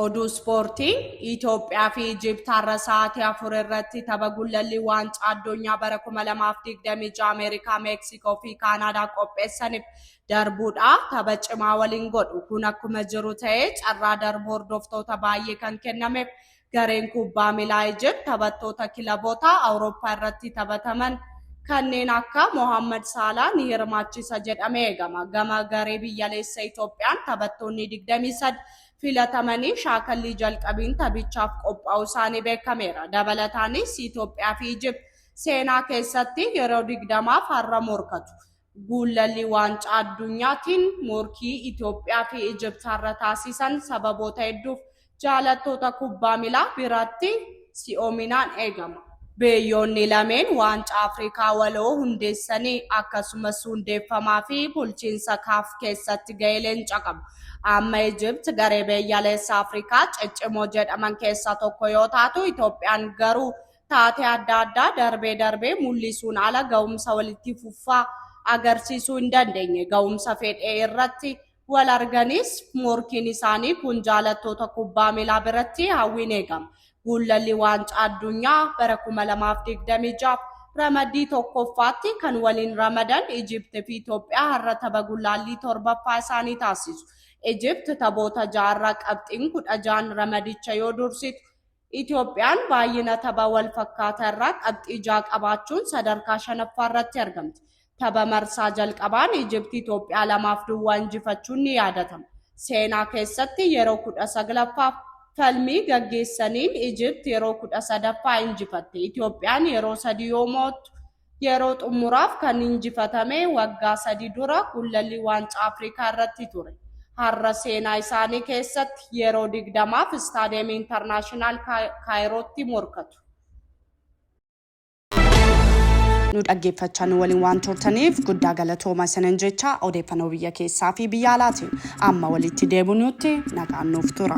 Oduu Ispoortii, Itoophiyaa fi Ijipt har'a sa'aatii 4 irratti tapha gullallii Waancaa Addunyaa bara 2026 Ameerikaa, Meeksikoo fi Kaanaadaa qopheessaniif darbuudha tapha cimaa waliin godhu. Kun akkuma jiru ta'ee carraa darbuu hordoftoota baay'ee kan kennameef gareen kubbaa miilaa Ijipt taphattoota kilaboota Awurooppaa irratti taphataman kanneen akka Mohaammad Saalaa ni hirmaachisa jedhamee eegama. Gama garee biyyaleessa Itoophiyaan taphattoonni 23 filatamanii shaakallii jalqabiin taphichaaf qophaa'uu isaanii beekameera. Dabalataanis Itoophiyaa fi Ijipt seenaa keessatti yeroo 20f har'a morkatu. Guullalli Waancaa Addunyaatiin morkii Itoophiyaa fi Ijipt har'a taasisan sababoota hedduuf jaalattoota kubbaa milaa biratti si'oominaan eegama. Biyyoonni lameen Waancaa Afrikaa waloo hundeessanii akkasumas hundeeffamaa fi bulchiinsa CAF keessatti gahee leenca qabu. Amma Ijipt garee biyyaalessa Afrikaa ciccimoo jedhaman keessaa tokko yoo taatu Itoophiyaan garuu taatee adda addaa darbee darbee mul'isuun ala ga'umsa walitti fufaa agarsiisuu hin dandeenye. Ga'umsa fedhee irratti wal arganis morkiin isaanii kun jaalattoota kubbaa miilaa biratti hawwiin eegama. Guullalli Waancaa Addunyaa bara 2026 ramaddii tokkoffaatti kan waliin ramadan Ijipt fi Itoophiyaa har'a tapha gulaallii torbaffaa isaanii taasisu. Ijipt taphoota ja'arraa qabxiin 16n ramadicha yoo dursitu, Itoophiyaan baay'ina tapha wal fakkaataa irraa qabxii 6 qabaachuun sadarkaa shanaffaa irratti argamti. Tapha marsaa jalqabaan Ijipt Itoophiyaa 2 fi 0 injifachuun ni yaadatama. Seenaa keessatti yeroo 19ffaaf falmii gaggeessaniin Ijipt yeroo 13ffaa injifatte. Itoophiyaan yeroo sadi yoo mo'attu yeroo xumuraaf kan injifatame waggaa sadi dura Gullallii Waancaa Afrikaa irratti ture. Har'a seenaa isaanii keessatti yeroo 20f Istaadiyeemii Intarnaashinaal Kaayirootti morkatu. Nu dhaggeeffachaa nu waliin waan turtaniif guddaa galatooma isinin jecha odeeffannoo biyya keessaa fi biyya alaatiin amma walitti deebinutti nagaan nuuf tura.